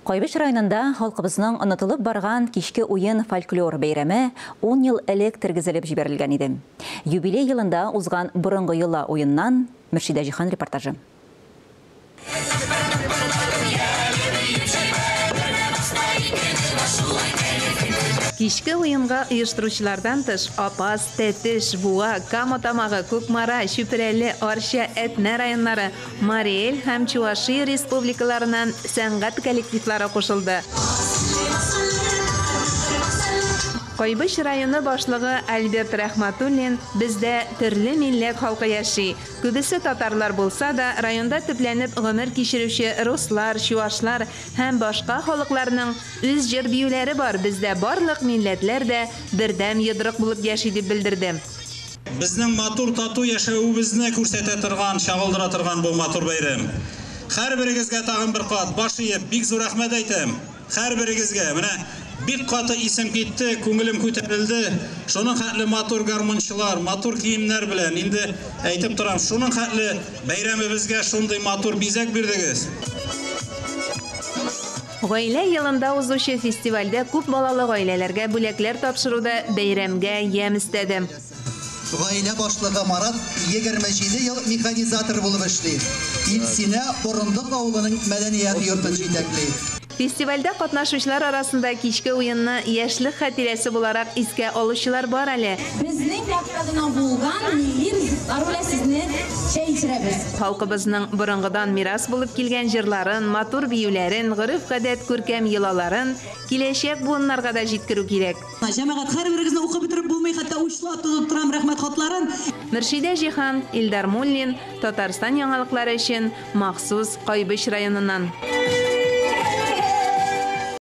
Кайбыч районында халкыбызның онытылып барган Кичке уен фольклор бәйрәме ун ел элек тергезелеп җибәрелгән иде. Юбилей елында узган борынгы йола уеннан Мөршидә Җиһан репортажы. Кичке уенга оештыручылардан тыш, Апас, Тәтеш, Буа, Кама Тамагы, Кукмара, Чүпрәле, Арча, Әтнә районнары, Мари Эл һәм Чувашия республикаларыннан сәнгать коллективлары кушылды. Кайбыч районы башлыгы Альберт Рәхмәтуллин, Бездә төрле милләт халкы яши. Күбесе татарлар булса да, районда төпләнеп гомер кичерүче руслар, чуашлар һәм башка халыкларның үз җыр-биюләре бар, бездә барлык милләтләр дә бердәм йодрык булып яши, дип белдерде. Безнең матур тату яшәвебезне күрсәтә торган, чагылдыра торган бу матур бәйрәм. Һәрберегезгә тагын бер кат баш иеп, бик зур рәхмәт әйтәм. Һәрберегезгә. Менә бик каты исем китте, күңелем күтәрелде. Шуның хәтле матур гармунчылар, матур киемнәр белән, инде әйтеп торам, шуның хәтле бәйрәмебезгә шундый матур бизәк бирдегез. Гаилә елында узучы фестивальдә күп балалы гаиләләргә бүләкләр тапшыру да бәйрәмгә ямь өстәде. Гаилә башлыгы Марат 27 ел механизатор булып эшли. Илсинә Борындык авылының мәдәният йортын җитәкли. Фестивальдә катнашучылар арасында кичке уенны яшьлек хатирәсе буларак искә алучылар бар әле. Безнең якта гына булган милли ризыклар белән сезне чәй эчерәбез. Халкыбызның борынгыдан мирас булып килгән җырларын, матур биюләрен, гореф-гадәт күркәм йолаларын киләчәк буыннарга да җиткерү кирәк. Җәмәгать, һәрберегезне укып бетереп булмый, хәтта учлап тотып торам рәхмәт хатларын. Мөршидә Җиһан, Илдар Муллин, Татарстан яңалыклары өчен махсус Кайбыч районыннан.